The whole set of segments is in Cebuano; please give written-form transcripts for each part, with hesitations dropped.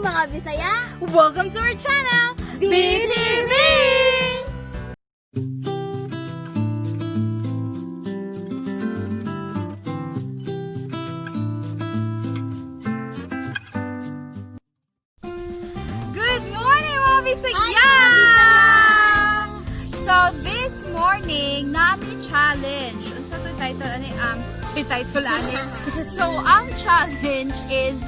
Morning, mga Bisaya! Welcome to our channel, BTV! Good morning, mga Bisaya! Hi, mga Bisaya! So, this morning, nami challenge. Unsa to title ani? Title ani. So, ang challenge is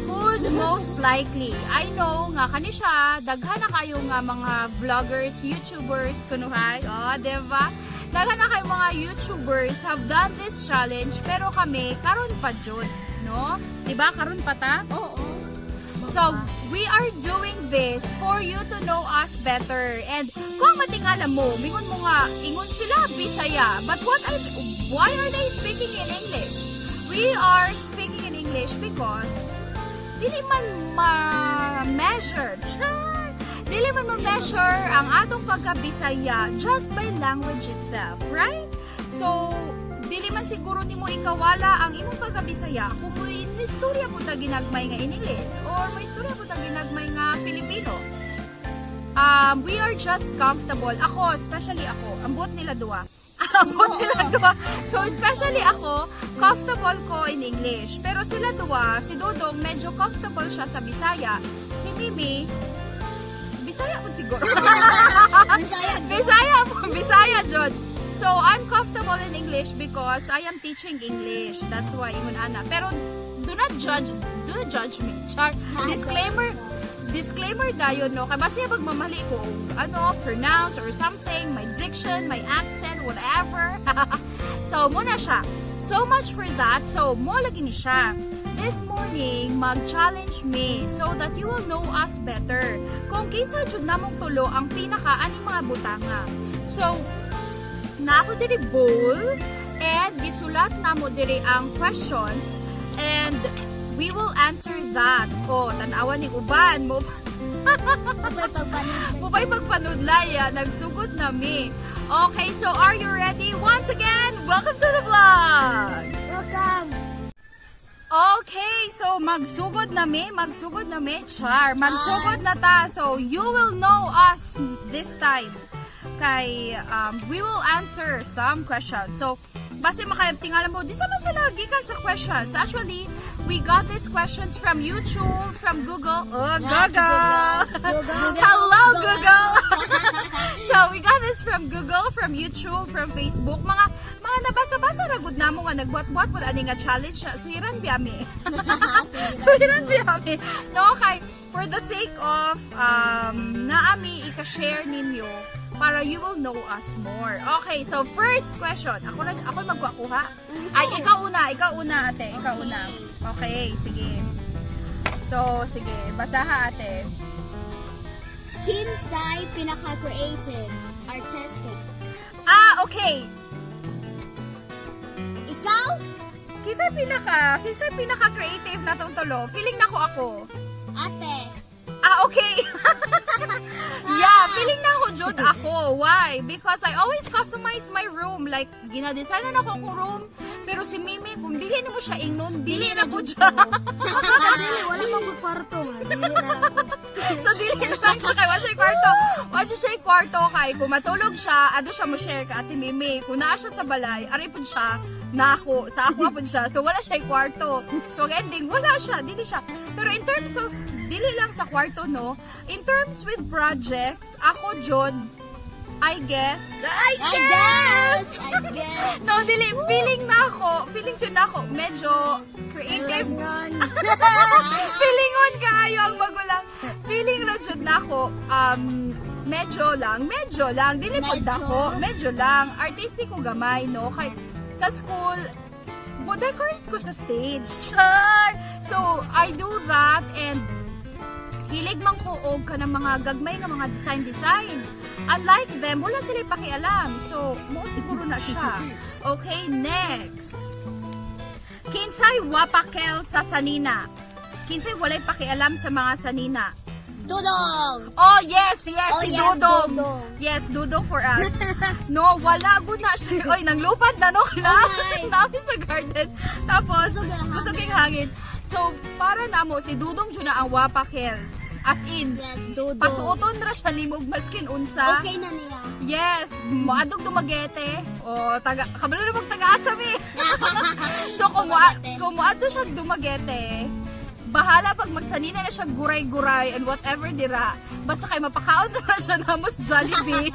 who's most likely? I know nga kani siya, daghan na kayo nga mga vloggers, YouTubers kunuhay. Oh, 'di ba? Daghan na kayo mga YouTubers have done this challenge pero kami karon pa jud, no? 'Di ba? Karon pa ta? Oo. So, we are doing this for you to know us better. And kung matingala mo, mingon mo nga, ingon sila Bisaya. But why are they speaking in English? We are speaking in English because dili man ma-measure. Char! Dili man ma-measure ang atong pagka-Bisaya just by language itself, right? So, dili man siguro nimo ikawala ang imong pagka-Bisaya kung mo istorya po ta ginagmay nga in English or mo istorya po ta ginagmay nga Filipino. We are just comfortable. Ako, especially ako, ambot nila duwa. Ambot nila duwa. So, especially ako, comfortable ko in English. Pero sila duwa, si Dudong, medyo comfortable siya sa Bisaya. Si Mimi, Bisaya po siguro. Bisaya. Bisaya po, Bisaya jud. So, I'm comfortable in English because I am teaching English. That's why, ingon ana. Pero, do not judge me. Char. Disclaimer, disclaimer dayon, no? Kay basta pag mamali ko, og ano, pronounce or something, my diction, my accent, whatever. So, muna siya. So much for that. So, mo lagi ni siya. This morning, mag-challenge me so that you will know us better. Kung kinsa jud namong tulo ang pinaka aning mga butanga. So, na ako diri bowl and gisulat namo diri ang questions and we will answer that. O, tan-awan ni uban mo. Mabay pagpanod. Mubay pagpanudlay, ah, nagsugod na mi. Okay, so are you ready? Once again, welcome to the vlog! Welcome! Okay, so magsugod na mi, char. Magsugod na ta. So you will know us this time. Kay we will answer some questions. So base makayabtingalan mo, di sa man sila gikan sa questions. Actually, we got these questions from YouTube, from Google. Oh, Google! Google. Hello, Google! So, we got this from Google, from YouTube, from Facebook. Mga nabasa-basa ra gud namo nga nagbuhat-buhat pud ani nga challenge siya. Suhiran biya mi. Suhiran biya mi. No, kay for the sake of naami ika-share ninyo para you will know us more. Okay, so first question. Ako na ako magkuha. Ay, ikaw una ate, ikaw una. Okay, sige. So, sige, basaha, ate. Kinsay pinaka-creative, artistic. Ah, okay. Ikaw? Kinsa pinaka creative na tong tulo? Feeling nako ako. Ate. Ah, okay. Yeah, feeling na ako jud ako. Why? Because I always customize my room. Like, gina-design na ako akong room. Pero si Mimi, kung dili na mo siya ingnon, dili na po siya. Dili, wala mang kwarto. Dili na lang ko. So, dili na lang siya kay wala siya kwarto. Wala siya kwarto kay kung matulog siya, ado siya mo share ka Ate Mimi. Kung naa siya sa balay, ari pud siya na ako, sa ako pud siya. So, wala siya kwarto. So, ang ending, wala siya, dili siya. Pero in terms of, dili lang sa kwarto, no? In terms with projects, ako, jud, I guess, I I guess! guess! I guess! No, dili, feeling na ako, feeling jud na ako, medyo creative. Feeling Feeling on kaayo ang magulang. Feeling ra jud na ako, medyo lang, medyo lang, dili pud Medyo. ako, medyo lang. Artistic ko gamay, no? Kay sa school, mo decorate ko sa stage. Char! So, I do that and hilig man ko og kanang mga gagmay nga mga design design. Unlike them, wala sila pakialam. So, mo siguro na siya. Okay, next. Kinsay wapakel sa sanina? Kinsay walay pakialam sa mga sanina? Dudong! Oh, yes, Oh, si yes, Dudong. Dudong. Yes, Dudong for us. No, wala gud na siya. Oy, nanglupad na no. Okay. Namin sa garden. Tapos, Busog ang hangin. busog ang hangin. So, para namo si Dudong jud na ang wapakels. As in, Yes, Dudong. pasuoton ra siya nimo maskin unsa. Okay na niya. Yes, moadog Dumaguete. O taga kabalo na mag taga-asa mi. So kung moadto siya Dumaguete, bahala pag magsanina na siya guray-guray and whatever dira. Basta kay mapakaon na siya namos Jollibee.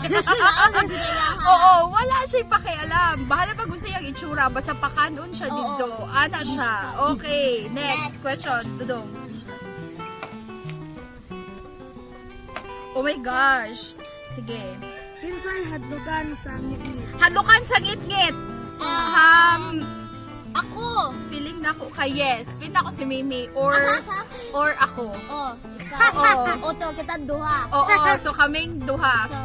Oo, wala siya pakialam. Bahala pag gusto iyang itsura, basta pakanon siya dito. Ana siya. Okay, next question. Dudong. Oh my gosh. Sige. Kinsay hadlukan sa ngitngit? Halukan sa ngit-ngit. Ah, ako. Feeling na ko kay yes. Feeling na ko si Mimi or ako. Oh, ikaw. Oo. Oto, kita duha. Oo, so kaming duha. So,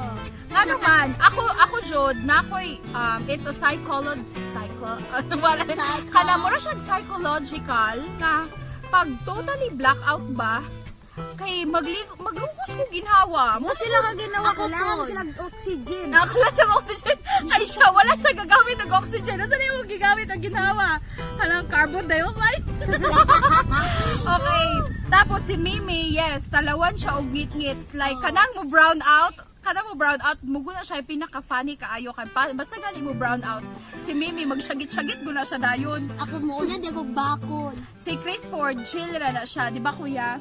Nga naman, ako jud na ako'y it's a psycho wala Psycho. kana mo ra siya psychological nga pag totally blackout ba kay maglugos ko ginhawa mo Mo sila ka ginawa, Ako kailangan po. sila oxygen. Nakala siya ng oxygen. Ay siya, wala siya gagamit ng oxygen. Saan yung gigamit ang ginhawa? Halang carbon dioxide? Okay. Tapos si Mimi, yes, talawan siya og ngit-ngit. Like, kanang mo brown out, kanang mo brown out, mugo na siya pinaka-funny kaayo kay pa, basta gali mo brown out. Si Mimi magsyagit-syagit guna siya dayon. Ako muna, di ako bakod. Si Chris Ford, chill ra na siya, di ba, kuya?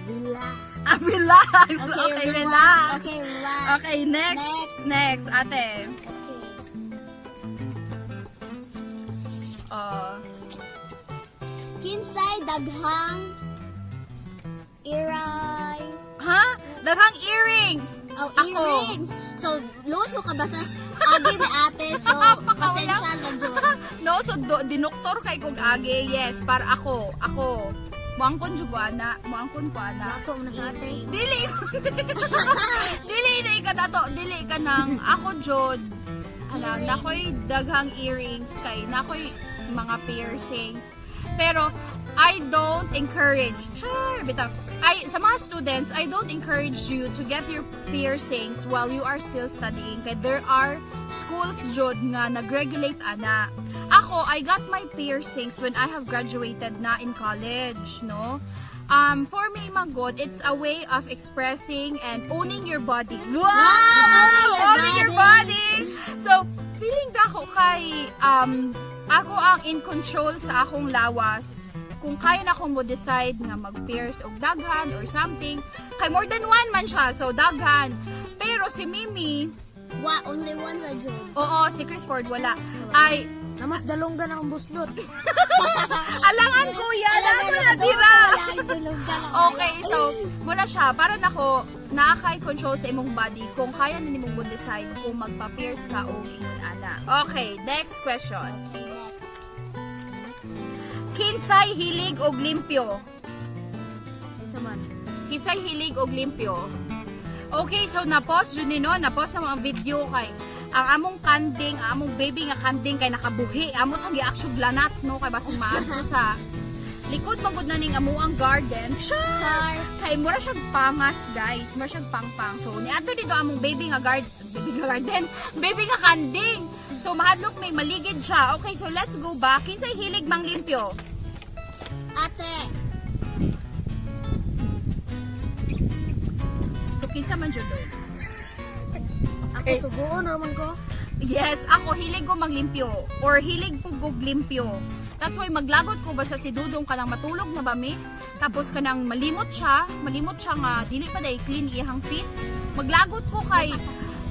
Relax. Ah, relax. Okay, relax. Okay, relax. Okay, next. Next, ate. Okay. Oh. Kinsay daghang iray. Ha? Daghang earrings. Oh, Ako. earrings. So, luwas mo ka ba sa agi ni ate? So, pasensya na dyan. No, so dinuktor kay kog agi. Yes, para ako. Ako. Muangkon jud ko ana, muangkon ko ana. Ako na sa ate. Dili. Dili na ka dato, dili ka nang ako jud. Alang nakoy daghang earrings kay nakoy mga piercings. Pero I don't encourage. Char, bitaw. I sa mga students, I don't encourage you to get your piercings while you are still studying. Kay there are schools jud nga nag-regulate ana. Ako, I got my piercings when I have graduated na in college, no? For me, manggod, it's a way of expressing and owning your body. Wow! Wow! Owning your body! So, feeling dako kay ako ang in control sa akong lawas. Kung kaya na akong mo decide nga mag-pierce og daghan or something, kay more than one man siya, so daghan. Pero si Mimi, Wa, only one ra jud. oo, si Chris Ford wala. Ay, Namas dalonggan akong buslot. Alangan kuya, alangan na dira. Okay, so wala siya. Para nako, naa kay control sa imong body kung kaya na nimong mo decide kung magpa-pierce ka o ingon ana. Okay, next question. Okay, next. Kinsay hilig og limpyo? Isa man. Kinsay hilig og limpyo? Okay, so na-pause jud ni no, na-pause na mo ang video kay ang among kanding, ang among baby nga kanding kay nakabuhi. Amo sang giaksyon lanat no kay basing maadto sa likod man gud na ning amuang garden. Char! Char. Kay mura siyang pangas, guys. Mura siyang pangpang. So, niadto dito among baby nga guard, baby nga garden, baby nga kanding. So, mahadlok may maligid siya. Okay, so let's go back. Kinsay hilig mang limpyo? Ate, So, kinsa man jud doon? Ako suguon raman ko. Yes, ako hilig ko maglimpyo or hilig ko kog limpyo. That's why maglagot ko basta si Dudong kanang matulog na ba mi? Tapos kanang malimot siya nga dili pa day clean iyang feet. Maglagot ko kay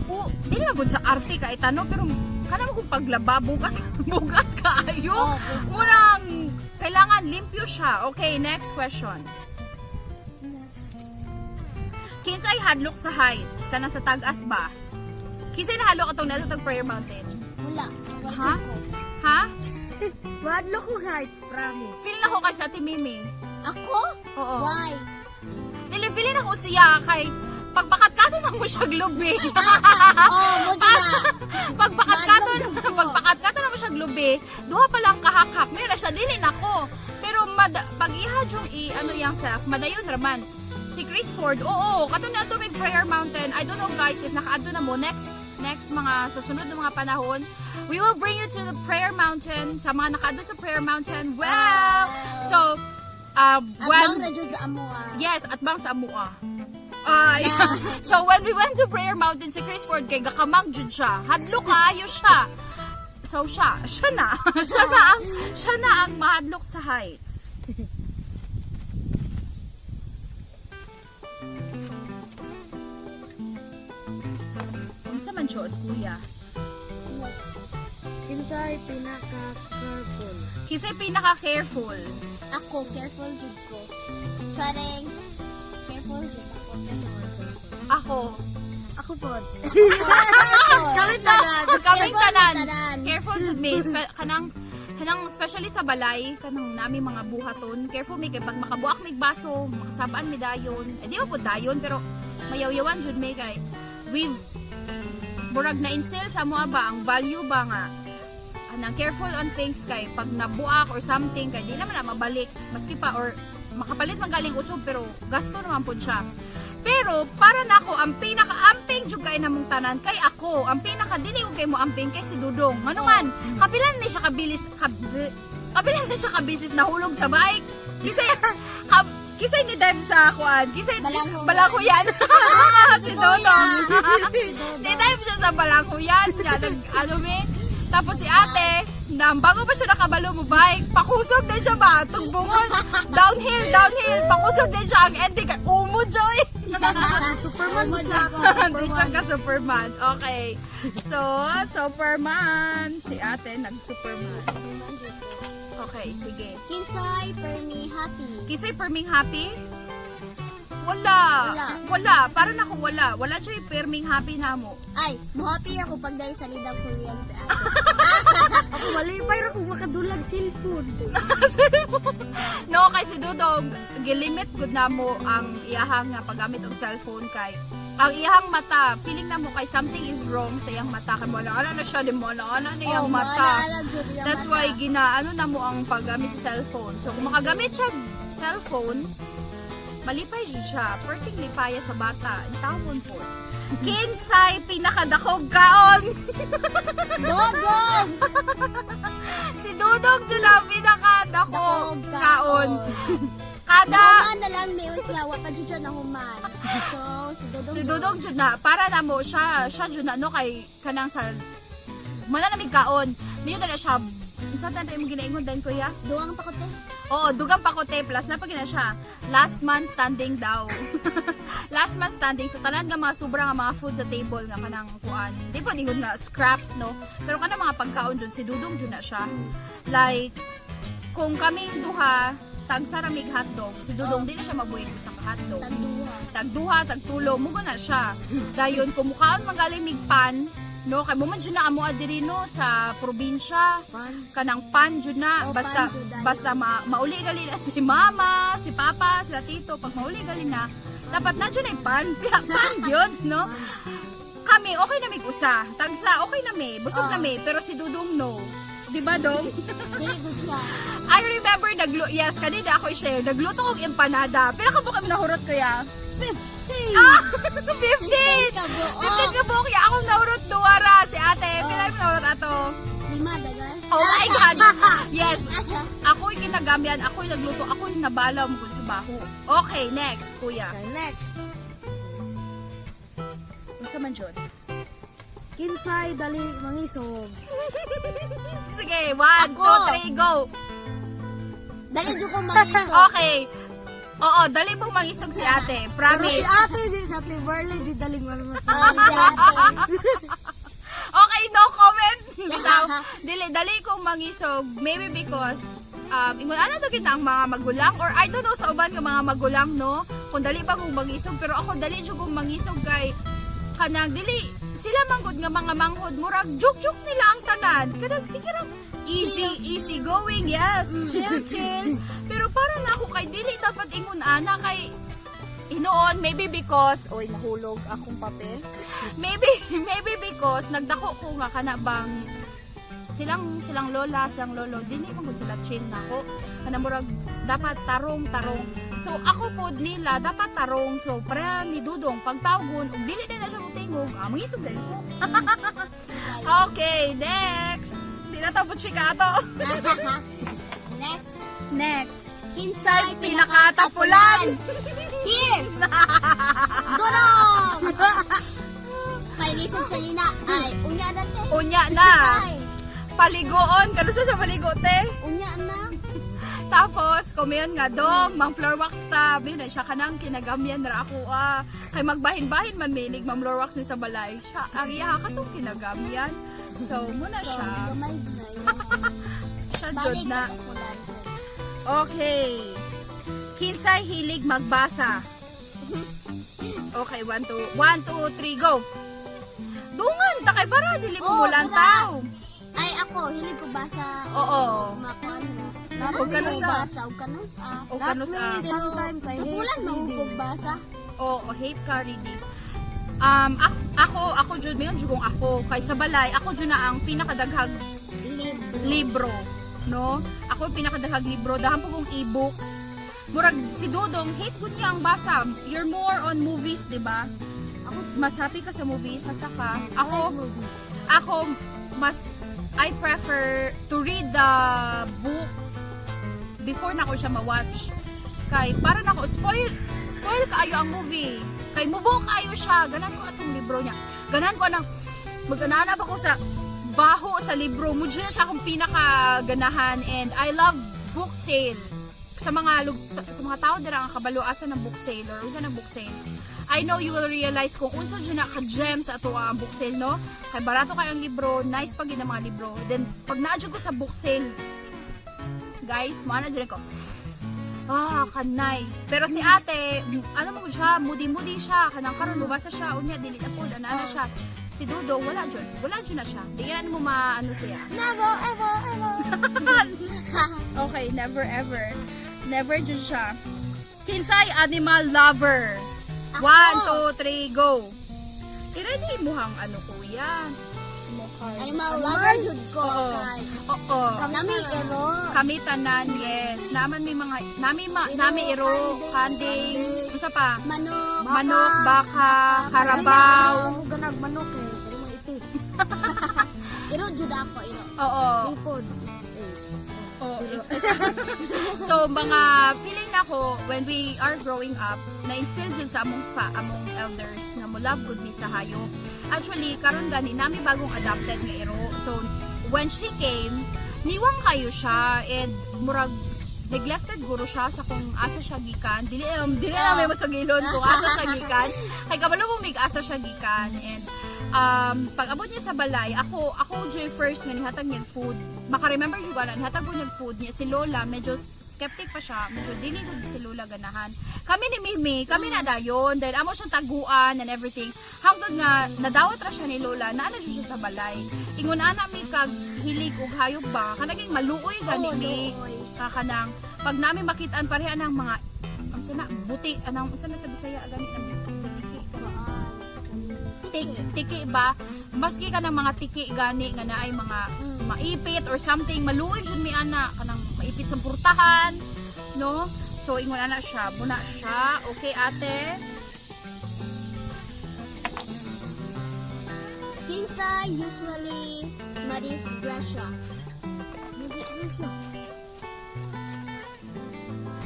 o dili man gud sa arte ka itano pero kanang kung paglaba bugat bugat kaayo. Oh, Murang kailangan limpyo siya. Okay, next question. Kinsay hadlok sa heights kana sa tag-as ba? Kinsay nahadlok atong nasa tag Prayer Mountain? Wala. Wala Ha? ko. Ha? Madlo ko heights, promise. Feel na ko kay sa Ate Mimi. Ako? Oo. Why? Dili feel na ko siya kay pagpakatkato na mo siya glubi. Oh, mo dyan na. Pagpakatkato Madlong jud ko. pagpakatkato na mo siya glubi, duha pa lang kahakhak. Meron siya dili nako. Pero mad, pag iha yung i ano yang self, madayon raman. Si Chris Ford, oo, kato na may Prayer Mountain. I don't know guys if nakaadto na mo next next mga sa sunod na mga panahon, we will bring you to the Prayer Mountain. Sa mga nakaadto sa Prayer Mountain, well, so At when bang na jud sa amoa. Yes, at bang sa amua. Ay. Yeah. So when we went to Prayer Mountain si Chris Ford kay gakamang jud siya. Hadlok kaayo siya. So siya na. Siya na ang mahadlok sa heights. Unsa man jud, kuya? Kinsay pinaka-careful. Kisay pinaka-careful. Ako, careful jud ko. Charing. Careful jud ako. Ako. Ako po. Kami tanan. Kaming Careful tanan. tanan. Careful jud mi. Kanang especially sa balay kanang nami mga buhaton. Careful mi kay pag makabuak mig baso, makasabaan mi dayon. Eh di ba po dayon pero mayawyawan jud mi kay we murag na instill sa mo ba ang value ba nga anang careful on things kay pag nabuak or something kay di naman na mabalik maski pa or makapalit man galing usob pero gasto naman pud siya. Pero para nako ang pinakaamping jud kay namong tanan kay ako, ang pinaka dili og kay mo amping kay si Dudong. Ngano man, kapilan ni siya kabilis kapilan ni siya kabisis nahulog sa bike. Kisay kisay ni dive sa kuan, kisay Balanghoyan. balanghoyan. Si Dudong. Ni dive siya sa balanghoyan niya nag ano mi. Tapos si ate, na bago pa siya nakabalo mo bike, pakusog din siya ba? Tugbungon, downhill, downhill, pakusog din siya. Ang ending kay umod siya eh. Superman Umod siya. ako. Hindi siya ka Superman. Okay. So, Superman. Si ate nag-Superman. Okay, sige. Kinsay permi happy. Kisay perming happy? Wala. Wala. Wala. Parang ako wala. Wala siya yung perming happy na mo. Ay, mo happy ako pag dahil sa lidang Korean sa ate. Ako malipay ra kung makadulag cellphone. No, kay si Dudong, gilimit gud na mo ang iyahang nga paggamit og cellphone kay ang iyahang mata, feeling na mo kay something is wrong sa iyang mata kay mo na ano na siya di mo na ano na iyang Oh, mata. maalaala jud iyang That's mata. why gina ano na mo ang paggamit sa cellphone. So kung makagamit siya cellphone, malipay jud siya. Perting lipaya sa bata. Ang tawon po. Kinsay pinakadakog kaon. Dodong! Si Dudong jud ang pinakadakog Dakog kaon. Kada Nahuman na lang niyo siya, wa pa jud siya nahuman. So, si Dodong. Si Dudong jud na para na mo siya siya jud na no kay kanang sa mana na mig kaon. Mayo na siya. Unsa ta imong ginaingon dan kuya? Duwang pa ko te. Oo, dugang pakote plus na pag na siya. Last man standing daw. Last man standing. So tanan nga mga sobra nga mga food sa table nga kanang kuan. Di po ningon nga scraps no. Pero kanang mga pagkaon jud si Dudong jud na siya. Like kung kaming duha tag sa ramig hotdog, si Dudong di na siya mabuhi sa hotdog. Tagduha. Tagduha, tagtulo, mugo na siya. Dayon kumukaon magaling mig pan, no, kay mo man jud na amo adiri no sa probinsya. Pan. Kanang pan jud na Oh, basta pan jud, dayon. basta mauli gali na si mama, si papa, sila tito pag mauli gali na dapat na jud ay pan, pan yun, no? Kami okay na mig usa. Tagsa okay na mi, busog na mi, pero si Dudong no. Di ba, Dong? Dili gud siya. I remember naglu yes, kanina ako i-share, nagluto kong empanada. Pila ka po kami nahurot kuya? 15! Ah! 15! 15 ka buo. 15 ka buok ya. Akong nahurot duwara si ate. Pila mo nahurot ato? Lima dagal. Oh my God! Yes. Ako'y kinagamyan, ako'y nagluto, ako'y nabalaw mo sa baho. Okay, next, kuya. Okay, next. Unsa man jud? Kinsay dali mangisog. Sige, 1, Ako. 2, 3, go. Dali jud ko mangisog. Okay. Oo, dali mong mangisog si ate. Pero si Promise. ate di sa ate Barley di daling wala mas. Oh, si ate. Okay, no comment. Bitaw. Dili, dali kong mangisog. Maybe because, ingon, ano to kita ang mga magulang? Or I don't know sa uban nga mga magulang, no? Kung dali ba kong mangisog. Pero ako, dali jud kong mangisog kay kanang dili sila manggod nga mga manghod murag joke joke nila ang tanan kanang sige ra easy easy going, yes, chill chill, pero para na ako kay dili dapat ingon ana kay hinuon maybe because oy nahulog akong papel, maybe maybe because nagdako ko nga kana bang silang silang lola, silang lolo dili man gud sila chill nako kana murag dapat tarong tarong, so ako pod nila dapat tarong, so para ni Dudong pagtawgon ug dili na siya motingog, ah, mangisog dali ko. Okay, next. Di na tapos siya ato. Next. Next. Kinsay pinakatapulan. Here! Durong! Kay lisod sa lina. Ay, unya na te. Unya na. Ay, Paligoon. Kano sa paligo, te? unya na. Tapos, kumayon nga dong, mang floor wax ta. Yun na siya kanang kinagamyan ra ako ah. Kay magbahin-bahin man minig, mang floor wax ni sa balay. Siya, ang iya ka tong kinagamyan. So, muna So, siya. gamay na yun. Siya jud Balik na. katapulan. Okay. Kinsay hilig magbasa. Okay, 1, 2, 1, 2, 3, go. Dungan, ta kay para dili mo Oo, mulantaw. Ay, ako, hilig ko basa. Oo. Makuan. Og Hilig ko kanus-a. basa, og kanus-a. O kanus Not ah. me. Sometimes I hate Tapulan reading. mo kog basa. Oo, hate ka reading. Ako jud mayon jud kung ako kay sa balay, ako jud na ang pinakadaghag Libro. libro, no? Ako yung pinakadaghag libro, dahan po kong e-books. Murag si Dudong, hate ko niya ang basa. You're more on movies, di ba? Ako, mas happy ka sa movies, hasta ka. Ako, mas, I prefer to read the book before na ako siya ma-watch. Kay, para na ako, spoil kaayo ang movie. Kay, mubo kaayo siya. Ganan ko atong libro niya. Ganan ko nang, mag-ananap ako sa baho sa libro. Mudyo na siya akong pinakaganahan and I love book sale. Sa mga tao dira ang kabalo asa ng book sale or unsa ng book sale. I know you will realize kung unsa jud na ka gem sa ato ang book sale, no? Kay barato kay ang libro, nice pag gid ang mga libro. Then pag naa jud ko sa book sale, guys, mo na jud ko. Ah, ka nice. Pero si ate, ano mo siya, mudi-mudi siya, kanang karon mubasa siya, unya dili na pod, ana na siya. Si Dudo, wala jud. Wala jud na siya. Di na mo maano siya. Never, ever, ever. Okay, never ever. Never jud siya. Kinsay animal lover. Ako. 1, 2, 3, go. I-ready mo hang ano kuya. Animal lover jud ko. Oo. Kay Oo. nami ero. Kami tanan, yes. Naman may mga nami ma, nami iro, kanding, usa pa. Manok. Manok, baka, karabaw. Ako ganag manok eh. Pero mga iti. Iro jud ako, iro. Oo. Lipod. Eh. Oo. So mga feeling nako when we are growing up, na-instill jud sa among elders nga mo love gud mi sa hayop. Actually, karon gani nami bagong adopted nga iro. So when she came, niwang kayo siya and murag neglected guro siya sa kung asa siya gikan. Dili lang may masugilon kung asa siya gikan. Kay kabalo mo mig asa siya gikan and pag abot niya sa balay, ako joy first nga nihatag niya food. Maka-remember jud na nihatag ko niya food niya si Lola, medyo skeptic pa siya, medyo dili gud si Lola ganahan. Kami ni Mimi, kami na dayon dahil amo siyang taguan and everything. Hangtod nga nadawat ra siya ni Lola, naa na jud siya sa balay. Ingon ana mi kag hilig og hayop ba, kanaging maluoy gani Oo, mi. luoy. Kakanang pag nami makitaan pareha ng mga unsa na buti anang unsa na sa Bisaya gani ang butiki. Tiki ba maski ka ng mga tiki gani nga naay mga maipit or something, maluoy jud mi ana kanang maipit sa purtahan, no? So ingon ana siya, muna siya. Okay, ate. Kinsa usually madisgrasya. Madisgrasya.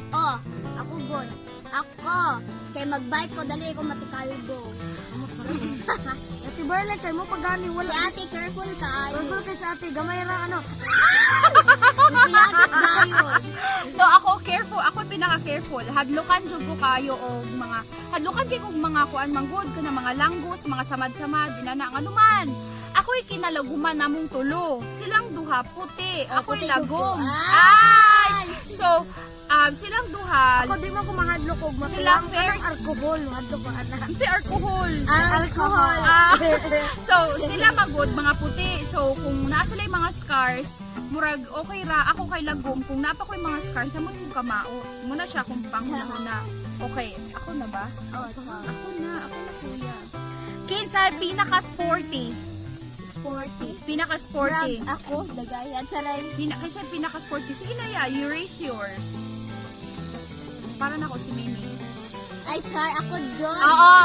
Oh, ako god. Ako kay magbike ko dali ko matikalbo. Ate Berle, kay mo pagani Si wala. ate careful kaayo. Careful kay sa ate, gamay ra ano. Siyagit dayon. No, ako careful, ako pinaka careful. Hadlukan jud ko kayo og mga hadlukan kay kog mga kuan manggod kana mga langgos, mga samad-samad, dinana ang anuman. Ako'y kinalaguman namong tulo. Silang duha puti, Oh, ako'y puti lagom. jud ko. Ay! So, silang duha Ako di mo ko mahadlok og Sila matuwang first. kanang alcohol, mahadlok ko ana. si alcohol. Alcohol. Ah, so, sila magod, mga puti. So, kung naa sila yung mga scars, murag okay ra, ako kay lagom, kung naa pa ko'y mga scars, samot kong kamao. Muna siya kung panghuna. Okay, ako na ba? Oh, ikaw. Ako na kuya. Kinsa pinaka-sporty? Sporty. Pinaka-sporty. Brag ako, dagaya. Charay. Kasi pinaka-sporty. Sige na ya, you raise yours. Para na ako si Mimi. Ay, char, ako John. Oo.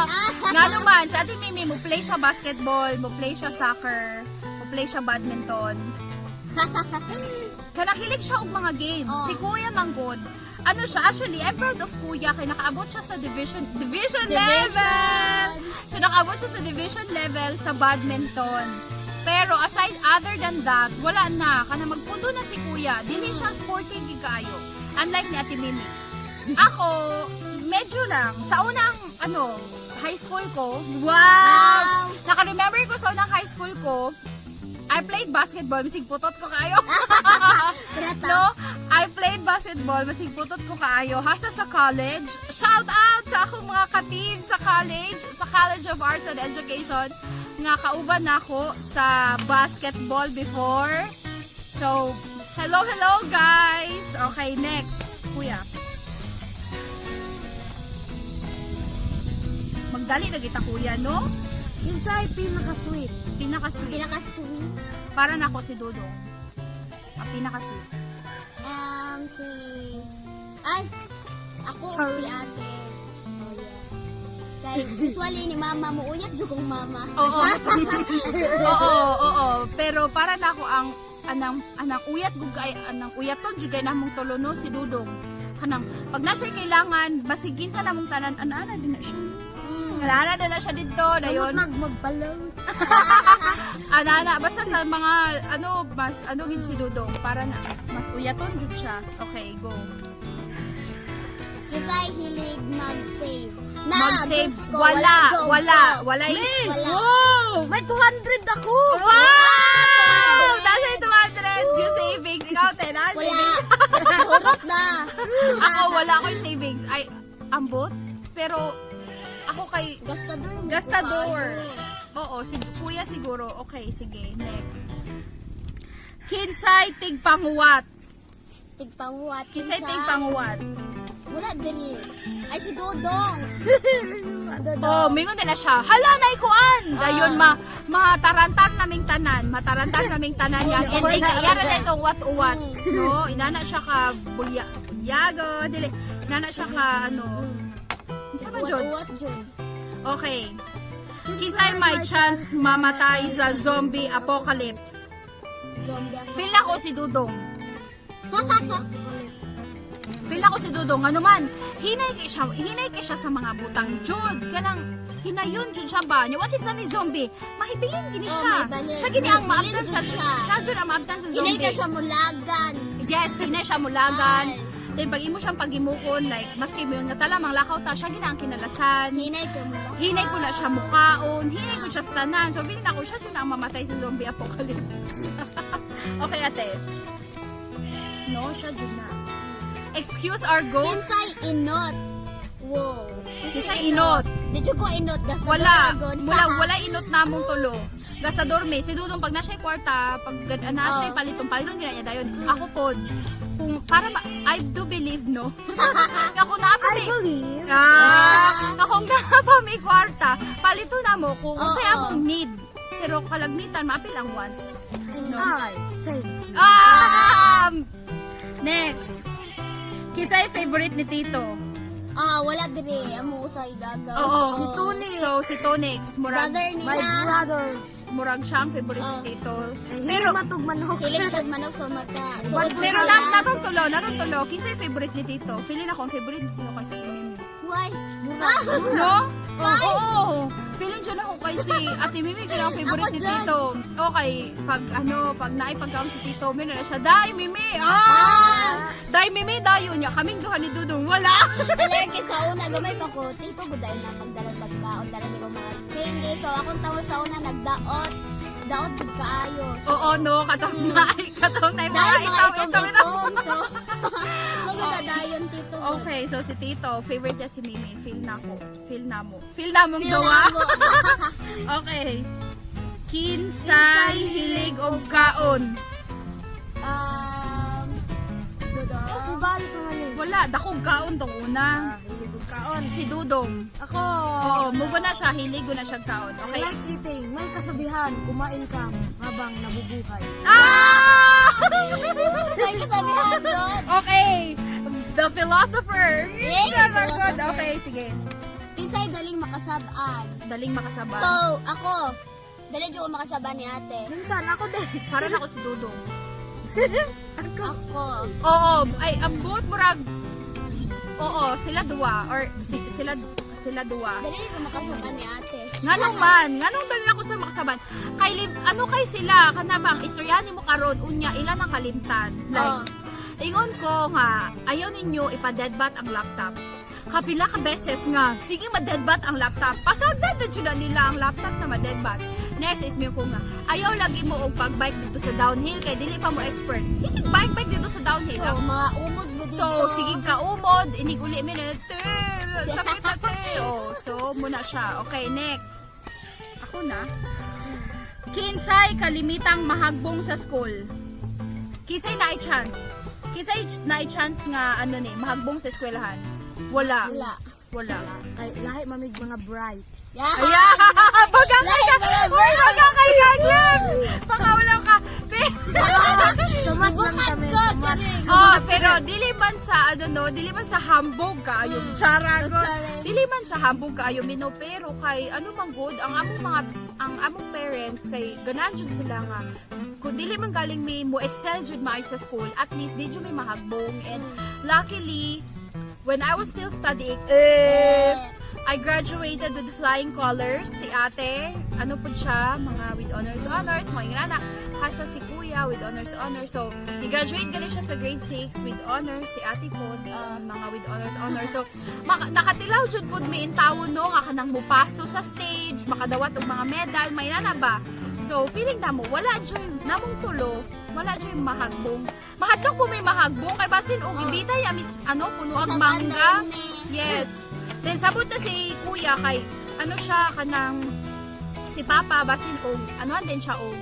Nga naman, sa ating Mimi, mo play siya basketball, mo play siya soccer, mo play siya badminton. Kanahilig siya og mga games. Oo. Si Kuya Manggod, Ano siya, actually, I'm proud of Kuya kay nakaabot siya sa division Division. level. So nakaabot siya sa division level sa badminton. Pero aside other than that, wala na kana magpundo na si Kuya. Dili siya sporty gid kaayo. Unlike ni Ate Mimi. Ako, medyo lang. Sa unang ano, high school ko, wow! Wow! Naka-remember ko sa unang high school ko, I played basketball, misig putot ko kaayo. Preta. No, I played basketball, masig putot ko kaayo. Hasta sa college. Shout out sa akong mga ka-team sa college, sa College of Arts and Education, nga kauban nako sa basketball before. So, hello, hello guys! Okay, next. Kuya. Magdali na kita kuya, no? Kinsay pinaka-sweet. Pinaka-sweet. Pinaka-sweet. Para nako si Dudong. Ang pinaka-sweet. Si... Ay! Ako Sorry. si ate. Oh, yeah. Kay usually ni mama mo uyat jud kong mama. Oo. Oo, oo. Pero para na ako ang anang anang uyat gugay anang uyaton jud kay namong tulo no si Dudong. Kanang pag na siya kailangan basig kinsa namong tanan ana-ana din na siya. Ana-ana din na siya didto dayon. Samot nagmagpalaw. Ana-ana basta sa mga ano mas ano gid si Dudong para na mas uyaton jud siya. Okay, go. Kisay hilig mag-save. Na, Mag-save. Diyos ko, Wala, job wala, ko. wala. Wala. Wow! May 200 ako! Wow! Nasa 200 yung savings. Ikaw, Tena, Wala. savings. Hurot na. Ako, wala akong savings. Ay, ambot. Pero, ako kay Gastador. mo Gastador. kayo. Oo, si kuya siguro. Okay, sige. Next. Kinsay tigpanguwat. Tigpanguwat. Kinsay tigpanguwat. Wala diri. Ay, si Dodong. Dodong. Oh, mingon din na siya. Hala na ikuan. Dayon Ah. ma matarantar naming tanan, matarantar naming tanan yan. And ay iyara na itong wat-uwat. No, inana siya ka bulya. Yago, dili. Inana siya ka ano. Unsa man jud? Uwat-uwat jud. Okay. Kinsay may chance mamatay sa zombie apocalypse. Zombie ako. Feel ako si Dudong. Feel ako si Dudong. Ano man, hinay kay siya sa mga butang jud. Kanang hinayon jud siya ba? Nya what if na ni zombie? Mahibilin gini Oh, siya. may balin. Siya gini ang maabdan Mahibilin sa jud siya. siya jud ang maabdan sa Hinay zombie. ka siya mulagan. Yes, hinay siya mulagan. Ay. Then pag imo siyang pagimukon, like maski mo yung nga tala manglakaw ta siya gina ang kinalasan. Hinay ka mulagan. Hinay ko na siya mukaon, hinay ko siya sa tanan. So, feeling ako siya jud na ang mamatay sa zombie apocalypse. Okay, ate. No, siya jud na. Excuse our goats. Kinsay inot. Wow. Kinsay inot. Did you go inot? Gastador Wala. agad. Wala, wala inot namong tulo. Gastador me. Si Dudong, pag nasa kwarta, pag nasa Oo. paliton, paliton gina niya dayon. Ako pod. Kung, para ma, I do believe, no? Nga kung naa pa I may- believe. Ah, nga kung naa pa may kwarta, palito na mo kung Oo. unsay among need. Pero kalagmitan, maapil ang wants. No? I thank you. Ah! Next. Kisay favorite ni Tito? Ah, wala diri. Amo usay gagaw. Oo. Si Tony. So, si Tonix. Murag, Brother My nila. brother. murag siya ang favorite ni Oh. Tito. Pero, Pero, matug manok. Hilig siya manok so mata. So, pero na, natong tulo, natong tulo. Kisay favorite ni Tito? Feeling ako ang favorite ni Tito kay sa Mimi. Why? No? Why? Oo. Feeling dyan ako kay si Ate Mimi kaya ang favorite Ako ni dyan. Tito. Okay, pag ano, pag naipagkaon si Tito, meron na siya, Day, Mimi! Ah! Ah! Day, Mimi, dayo niya. Kaming duha ni Dudong, wala! Alergi sa una, gamay pa ko. Tito, guday na magdalag pagkaon, dalag ko mga candy. So, akong tawa sa una, nagdaot. Daot jud kaayo. So, Oo, no, katong na, katong na, mga dahil mga itaw, itaw, itaw. itong-itong. So, maganda dayon, tito. Okay, so si Tito, favorite niya si Mimi. Feel na ko. Feel na mo. Feel na mong Feel duwa. na mo. Okay. Kinsay hilig og kaon. Dudong. Ibalik ko nga ni. Wala, dakong kaon tong una. Ah, hilig og kaon. Si Dudong. Ako. Oo, mugo na siya, hilig na siya kaon. I Okay. like eating. May kasabihan, kumain ka habang nabubuhay. Ah! May kasabihan doon. Okay. The philosopher. Yay, Good. philosopher. Okay, sige. Kinsay daling makasab-an. Daling makasabay. So, ako, dali jud ko makasab-an ni ate. Minsan, ako din. Para na ako si Dudong. Ako. Ako. Oo, ay ambot murag Oo, sila duwa or sila duwa. Dali ko makasukan ni ate. Nganong man, nganong dali ako sa makasaban. Kay lim, ano kay sila kana bang istoryahan nimo karon unya ila nang kalimtan. Like ingon ko nga ayaw ninyo ipa-deadbat ang laptop. Kapila ka beses nga, sige ma-deadbat ang laptop. Pasagdan na jud na nila ang laptop na ma-deadbat. Next is mi ko nga, ayaw lagi mo og pag-bike dito sa downhill kay dili pa mo expert. Sige bike-bike dito sa downhill. So, mga umod mo dito. So, sige ka umod, iniguli mi na, te, sakit na te. Oh, so, muna siya. Okay, next. Ako na. Kinsay kalimitang mahagbong sa school. Kinsay na chance. Kinsay na chance nga ano ni, mahagbong sa eskwelahan. Wala. Wala. Wala. Kay lahi mamig mga bright. Yeah. Ayan! Baga kay ka! Uy, baga kay ka, Gibbs! Baka wala ka. Sumat lang kami. ko, Sumat. Oh, pero dili man sa ano no, dili man sa hambog kaayo. Charago. Charing. Dili man sa hambog kaayo mino pero kay ano man good ang among mga ang among parents kay ganahan jud sila nga kung dili man galing may mo excel jud maayo sa school, at least di jud may mahagbong and luckily when I was still studying, eh, I graduated with flying colors. Si ate, ano po siya, mga with honors honors, mga ingana. Hasa si kuya with honors honors. So, i-graduate gani siya sa grade 6 with honors. Si ate po, mga with honors honors. So, nakatilaw jud pud mi intawo no nga kanang mupaso sa stage, makadawat og mga medal, may nana ba? So, feeling namo, wala joy namong tulo, wala joy mahagbong. Mahadlok po may mahagbong kay basin og ibitay amis ano puno ang Sa mangga. kanay ni. Yes. Then sabot na si kuya kay ano siya kanang si papa basin og ano din siya og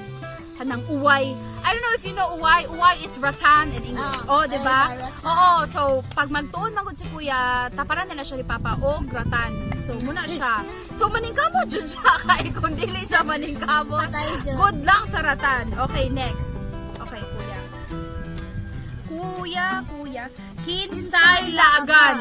kanang uway. I don't know if you know uway. Uway is rattan in English. Ah, Oh, di ba? ay, rattan. Oo, so pag magtuon man gud si kuya, taparan na na siya ni papa og rattan. So muna siya. So maningkamot jud siya kay kung dili siya maningkamot. Patay jud. Good lang sa rattan. Okay, next. Okay, kuya. Kuya, kuya. Kinsay laagan.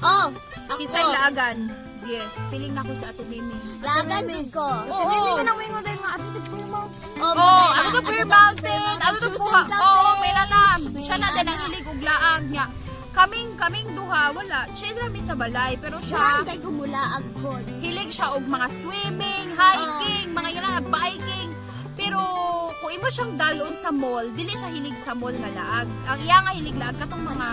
Oh, ako. Kinsay laagan. Yes, feeling na ko si Ate Mimi. Laagan jud ko. Oo. Hindi man ang wingon dahil nga ato sa Prayer Mountain. Oh, Oh, ano to Prayer Mountain? Ano to Chosen buha? Cafe. Oo, may nanam. Siya na May din ang nanam. hilig og laag niya. Kaming kaming duha wala. Chill ra mi sa balay pero siya Saan kay gumulaag ko? hilig siya og mga swimming, hiking, mga yun na biking. Pero kung imo siyang dalon sa mall, dili siya hilig sa mall nga laag. Ang iya nga hilig laag katong mga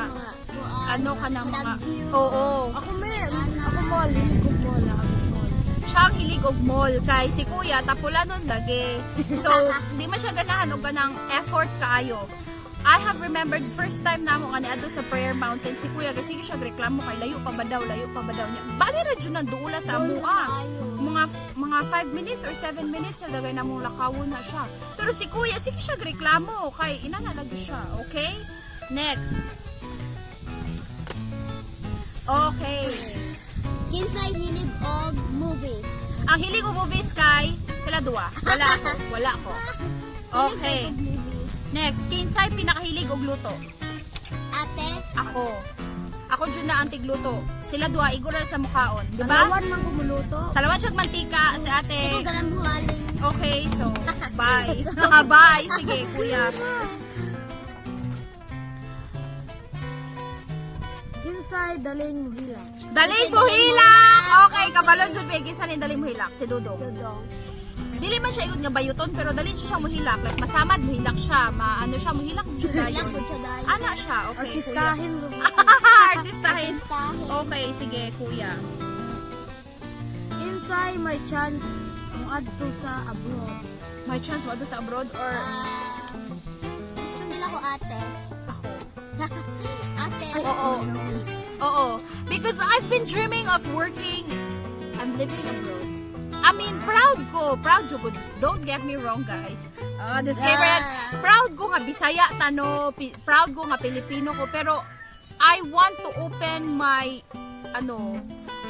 ano kanang mga oo. Ako may, ako mall, hilig ko mall, ako mall. Siya ang hilig og mall kay si kuya tapulanon lagi. So, di man siya ganahan og ganang effort kaayo. I have remembered first time namo nga niadto sa Prayer Mountain si kuya kasi siya reklamo kay layo pa ba daw, layo pa ba daw niya. Bali ra jud nang duula sa amoa. Mga mga 5 minutes or 7 minutes sa dagay namong lakawon na siya. Pero si kuya sige siya reklamo kay ina na lagi siya, okay? Next. Okay. Kinsay hilig og movies. Ang hilig ko movies kay sila duwa. Wala ako. Wala ako. Okay. Hilig og movies. Next, kinsay pinakahilig og luto? Ate, Ako. Ako jud na ang tigluto. Sila duwa igura sa mukhaon, di ba? Talawan man kumuluto. Talawan siyang mantika si ate. ikaw ganang buhaling. Okay, so bye. Bye. Sige, kuya. Inside, daling muhila. Daling buhilak. Okay, kabalon jud may kinsa ni daling muhilak si Dudong. Dudong. Dili man siya ingon nga bayuton pero dali siya muhilak. Like masamad muhilak siya, maano siya muhilak siya Hilag dayon. ko siya dahil. Ana siya, okay. Kuya. Artistahin mo. Artistahin. Artistahin. Okay, sige, kuya. Inside, may chance mo adto sa abroad. May chance mo sa abroad or Sila ko ate. Ako? Ate. Oo. Oo. Because I've been dreaming of working and living abroad. I mean, proud ko. Proud ko. Don't get me wrong, guys. Disclaimer. Yeah. Proud ko nga Bisaya tano, proud ko nga Pilipino ko, pero I want to open my ano,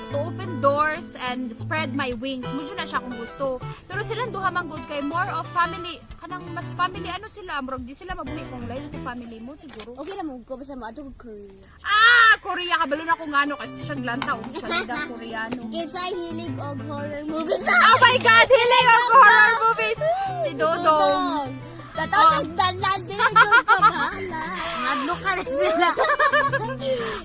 to open doors and spread my wings. Mucho na siya kung gusto. Pero silang duha man good kay more of family, kanang mas family ano sila, murag di sila mabuhi kung layo sa family mo siguro. Okay na mo ko basta mo ato Korea. Ah, Korea kabalo na kung ano kasi siyang lantaw siya sila Koreano. Kinsay hilig og horror movies. Oh my God, hilig ang horror movies. Si Dodong. Katawag dalan din jud ko bahala. Ngadlok ka na sila.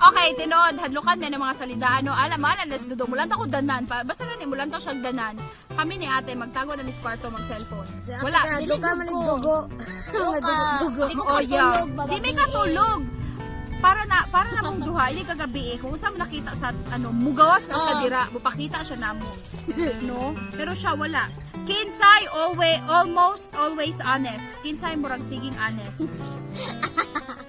Okay, tinuod, hadlukan may ng mga salida. Ano, alam, alam, nas dudong. Mulanta ko danan. Pa, basta na ni, mulanta siya danan. Kami ni ate, magtago na ni sa kwarto, mag-cellphone. Wala. Ngadlok ka man dugo. Duka. Di ko Oh, yeah. katulog, Di may bagabi. katulog. Para na mong duha, ili kagabi eh, kung unsa mo nakita sa ano, mugawas na siya dira, mupakita siya namo. No? Pero siya wala. Kinsay always almost always honest. Kinsay murag siging honest.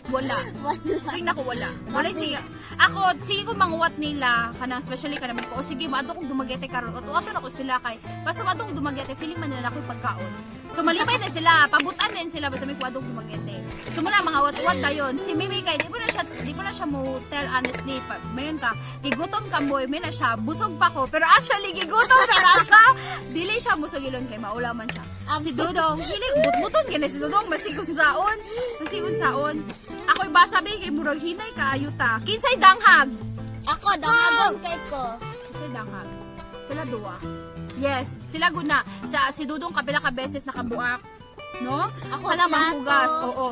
Wala. Wala. Tingnan ko wala. Wala siya. Ako, sige ko manguwat nila, kanang especially kanang ko, o sige, maadto kong Dumaguete karon. Ato ato na ko sila kay basta maadto kong Dumaguete, feeling man nila ako'y pagkaon. So malipay na sila, pabutan na yun sila basta may kuadong Dumaguete. So muna mga wat-wat dayon. Si Mimi kay di mo na siya mo tell honestly, pa, mayon ka, gigutom ka mo, may na siya, busog pa ko. Pero actually gigutom na na siya. Dili siya musog ilon kay maulaw man siya. Si Dudong, dili butbuton gani si Dudong masigon saon. Masigon saon. Ako'y basa bi kay murag hinay kaayo ta. Kinsay danghag? Ako, dangagon kay ko. Kinsay danghag? Sila duwa. Yes, sila guna. Sa si Dudong kapila ka beses nakabuak. No? Ako, Kanang plato. manghugas, oo.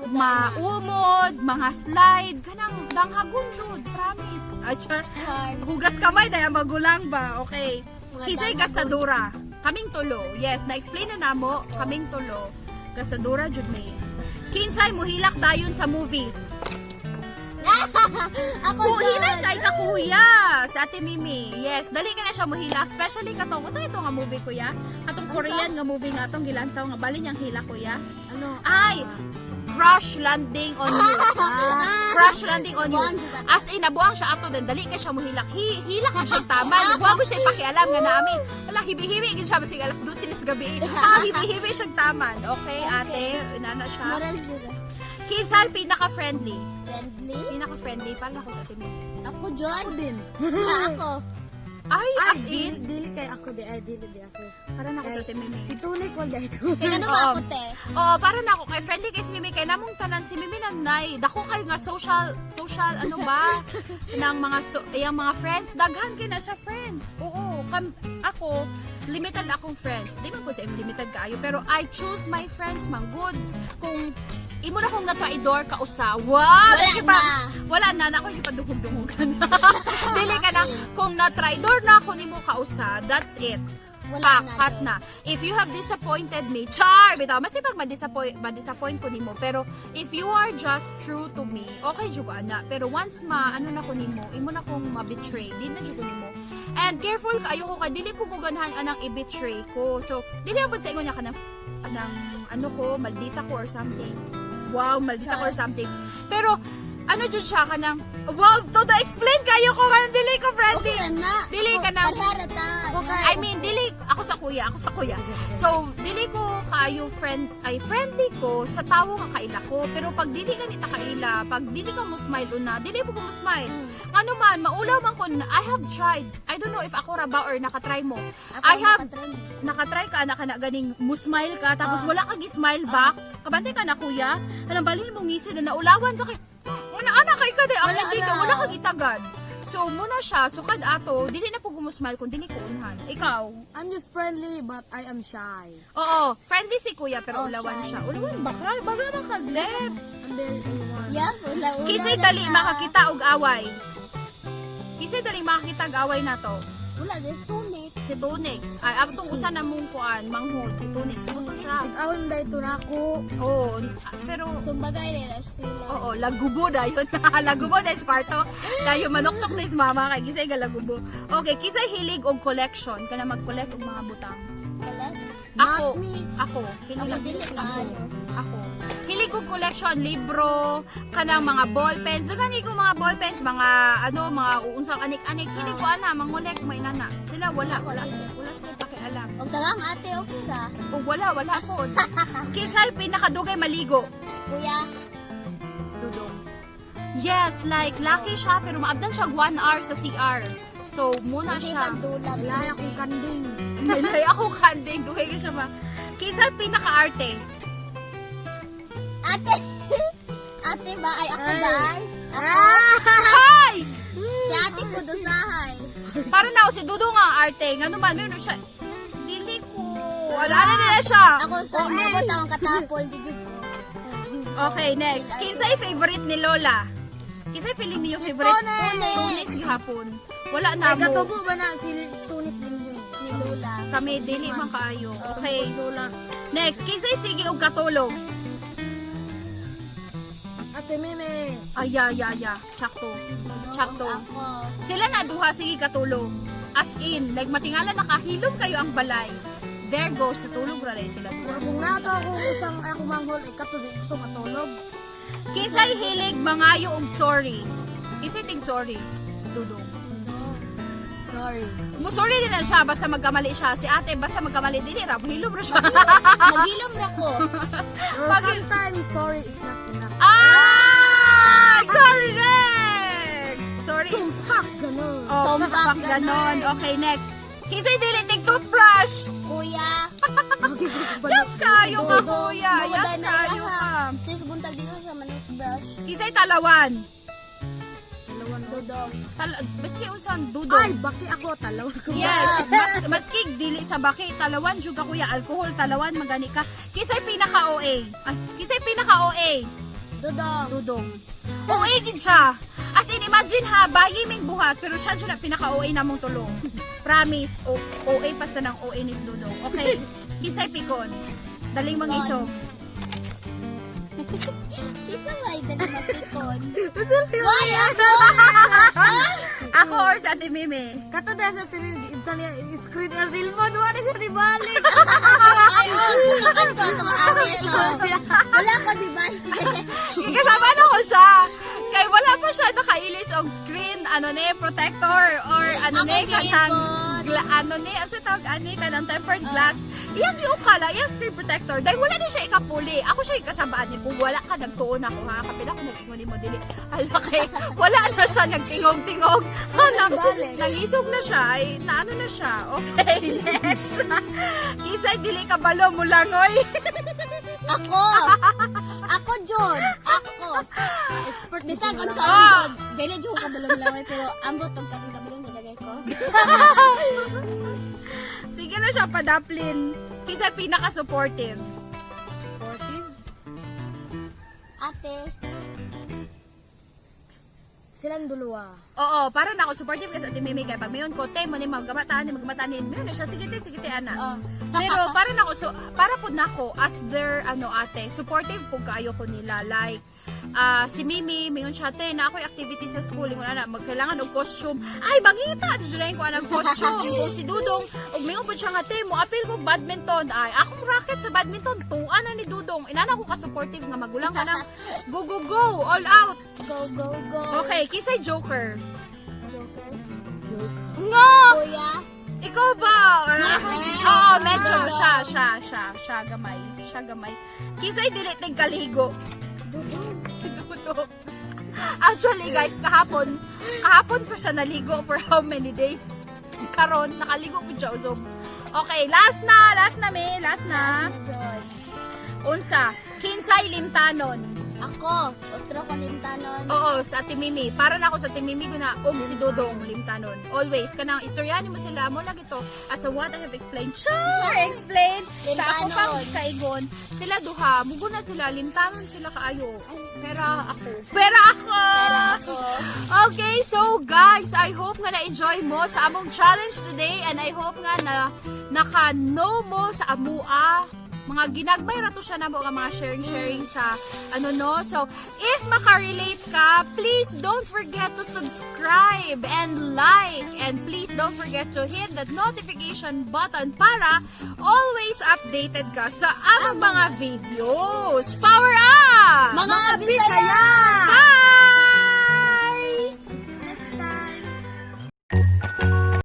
Maumod, mga slide, kanang danghagon jud, promise. Achar. Char. Hugas kamay dahil magulang ba? Okay. Mga Kisay danghagon. gastadura. Kaming tulo. Yes, na-explain na namo, kaming tulo. Gastadura jud may. Kinsay muhilak dayon sa movies. Ako Kuhilak jud. kay ka kuya sa Ate Mimi. Yes, dali ka na siya muhilak, especially katong usa ito nga movie kuya. Katong Korean nga movie nga atong gilantaw nga bali niyang hilak kuya. Ano? Ay, Crash Landing on You. Crash Landing on You. As in, nabuang siya ato then dali kay siya muhilak. Hilak na siya tama. Nabuang ko siya ipakialam nga namin. Wala, hibi-hibi gid siya basig alas 12 nas gabi. Ah, hibi-hibi siya taman. Okay, ate, inana siya. Moral jud. Kinsay pinaka-friendly. Friendly? Pinaka-friendly para ako sa ate Mimi. Ako jud. Ako din. Ako. Ay, as Dili, in, dili kay ako di ay dili di ako. para na ako sa ate Mimi. Si Tulik wag dahil ito. Kaya ano ba Oo. ako te? Oo, para na ako kay friendly kay si Mimi kay namong tanan si Mimi nanay. Dako kay nga social social ano ba ng mga so, iyang mga friends daghan kay na siya friends. Oo, ako limited akong friends. Di man po siya limited kaayo pero I choose my friends man good. Kung imo na kong natraidor ka usa. Wow, Wala di ba? na. Wala na na ako ipadungog-dungog ka na. Dili ka na kung natraidor na ako nimo kausa, that's it. Wala Pak, na, cut Dol. na. If you have disappointed me, char! Bitaw, masipag ma-disappoint, ma-disappoint ko nimo. Pero, if you are just true to me, okay jud ko ana. Pero once ma, ano na ko nimo, imo na kong ma-betray, di na jud ko nimo. And careful kaayo ko kay dili ko ko ganahan anang i-betray ko. So, dili lang pud sa ingon niya kanang anang ano ko, maldita ko or something. Wow, maldita ko or something. Pero, ano jud siya kanang, wow, to the explain kayo ko kanang dili ko friendly. Okay na. Dili ka na. Parhara ta. I mean, dili ako sa kuya, ako sa kuya. So, dili ko kayo friend ay friendly ko sa tawo nga kaila ko, pero pag dili ka nita kaila, pag dili ka mo smile una, dili po ko mo smile. Ano man, maulaw man ko, I have tried. I don't know if ako ra ba or nakatry mo. Ako I have nakatry. nakatry ka na kana ganing mo smile ka tapos Ah. wala kang smile back. Kabantay ka na kuya. Alam balhin mong ngisi na naulawan ka kay ana ana kay ka di ang Wala hindi ka na. wala kang itagad. So muna siya, so kad ato, dili na po gumusmile kung dili ko unhan. Ikaw? I'm just friendly but I am shy. Oo, friendly si kuya pero Oh, ulawan shy. siya. Ulawan ba ka? Baga man kag lips. I'm very alone. Yes, wala wala Kisay na dali siya. makakita og away. Kisay dali makakita og away na to. Wala, there's tunic. Si Tunix. Ay, atong usa na mong kuan, manghod si Tunix. Muto siya. Nag-awon dahil ito na ako. Oo, pero Sumbagay nila sila. Oo, lagubo dayon. Lagubo dayon sa kwarto. Dayon manuktok na si mama kay kisay ga lagubo. Okay, kisay hilig og collection kana mag-collect og mga butang. Wala. Ako, Not me. ako, feeling Ako dili kaayo. Ako. Hilig og collection, libro, kanang mga ballpens. Daghan ko mga ballpens, mga ano, mga unsang anik-anik. Hilig ko ana, mangolek may nana. Sila wala, wala, wala sila pakialam. Og dagang ate, okay ra. Og wala, wala ko. Kisay pinakadugay maligo. Kuya, Si Dudong. Yes, like lucky siya pero maabdan siya 1 hour sa CR. So muna kasi siya. pagdulag. Wala akong kanding. Nilay ako kanding dugay ka siya ma. Kinsa pinaka-arte? Ate! Ate ba? Ay, ako dai. Hi! Si ate ko dosahay. Para na ako si Dudong ang arte. Ngano man meron siya dili ko. Wala na nila siya. Ako sa inabot akong katapol di jud ko. Okay, next. Kinsay favorite ni Lola? Kinsay feeling ninyo favorite? Tony. Tony si hapon. Wala na Ay, mo. katubo ba na si Tunit din ni Ni Lola. Kami dili man kaayo. Okay. Lola. Next, kinsay sige og katulog? Ate Meme. Ay, ay, ay, ay. Tsakto. Tsakto. Ako. Sila na duha sige katulog. As in, like matingala nakahilom kayo ang balay. There goes, natulog ra rin sila duha. Pero kung nato ako isang ako manghol, ay kato di ito matulog. Kinsay hilig mangayo og sorry? Kinsay ting sorry? Si Dudong. Sorry. Mo sorry din na siya basta magkamali siya. Si ate basta magkamali dili ra hilom ra siya. Maghilom ra ko. Pero sometimes sorry is not enough. Ah! Correct! Sorry. Tumpak! Ganon. Oh, Tumpak, tumpak ganon. ganon. Okay, next. Kinsay dili tig toothbrush? Kuya. Yes kayo ka, Dudong. kuya. Yes Mga na kayo ilaha. ka. Sis buntag dito sa manok brush. Kinsay talawan? Dudong. Maski unsang dudong. Ay, baki ako, talaw ko. Yes, mas maski dili sa baki talawan jud ka, kuya, alcohol talawan magani ka. Kinsay pinaka OA? Ay, kinsay pinaka OA? Dudong. Dudong. OA gid siya. As in, imagine ha, bayi ming buhat, pero siya jud na pinaka OA namong tulong. Promise, OA pa sa ng OA ni Dudong. Okay, kinsay pikon? Daling mangisog. Kisa may dali mapikon. Why ako? Ako or sa Ate Mimi? Kato dahil sa tinigib niya, screen nga cellphone, wala siya ribalik. Ay, saan ko itong ate? So, wala ko, di ba? Kasama na ko siya. Kay wala pa siya nakailis og screen, ano ni, protector, or ano Ako ni, kanang, giipon. ano ni, ano sa tawag, ani, kanang tempered glass. Iyang yung kala, iyang screen protector. Dahil wala na siya ikapuli. Ako siya ikasabaan ni kung wala ka, nagtuon ako ha. Kapila ko nag-ingon ni mo, dili. Hala kay, wala na siya, nagtingog-tingog. Nangisog na siya, ay, naano na siya. Okay, next. Kisay, dili ka balo, mulangoy. Ako! Ako, John! Ako! Expert ni Bisag Simula. unsa ang John. Dili jud ko kabalong laway pero ambot og katong kabalong nilagay ko. Sige na siya, padaplin. Kisa pinaka-supportive. Supportive. Ate, Silang dalawa. Oo, para na ako supportive kasi Ate Mimi kay pag mayon ko, te mo ni magamataan ni magamataan ni mayon na siya sige te, sige te ana. oh. Pero para na ako so para pud nako as their ano ate, supportive pud kaayo ko nila like si Mimi, mayon siya te, na ako'y activity sa school, ingon ana, magkailangan og costume. Ay, mangita jud ko anang costume. Kung si Dudong, og mayon pud siya nga te, mo apil ko badminton. Ay, akong racket sa badminton, tuan na ni Dudong. Inana ko ka supportive nga magulang kanang go go go, all out. Go, go, go. Okay, kisay joker. Joker. Joke. Nga! Kuya. Ikaw ba? Oo, medyo. Siya, siya, siya. Siya gamay. Siya gamay. Kisay dili tig kaligo. Dudong. Si Dudong. Actually, guys, kahapon, kahapon pa siya naligo for how many days? Karon, nakaligo po siya usog. Okay, last na, me, last na. Na John. Unsa, kinsay limtanon. Ako, otro ko limtanon. Oo, sa Ate Mimi. Para na ako sa Ate Mimi ko na og si Dodong limtanon. Always kanang istoryahan mo sila mo lagi to as a what I have explained. Sure, explain. Sa ako pang Limtanon. kaigon, sila duha, mugo na sila limtanon sila kaayo. Pera ako. Pera ako. Pera ako. Okay, so guys, I hope nga na-enjoy mo sa among challenge today and I hope nga na naka-know mo sa amua mga ginagmay ra to siya namo nga mga sharing-sharing sa ano no. So, if makarelate ka, please don't forget to subscribe and like and please don't forget to hit that notification button para always updated ka sa among mga videos. Power up! Mga Bisaya!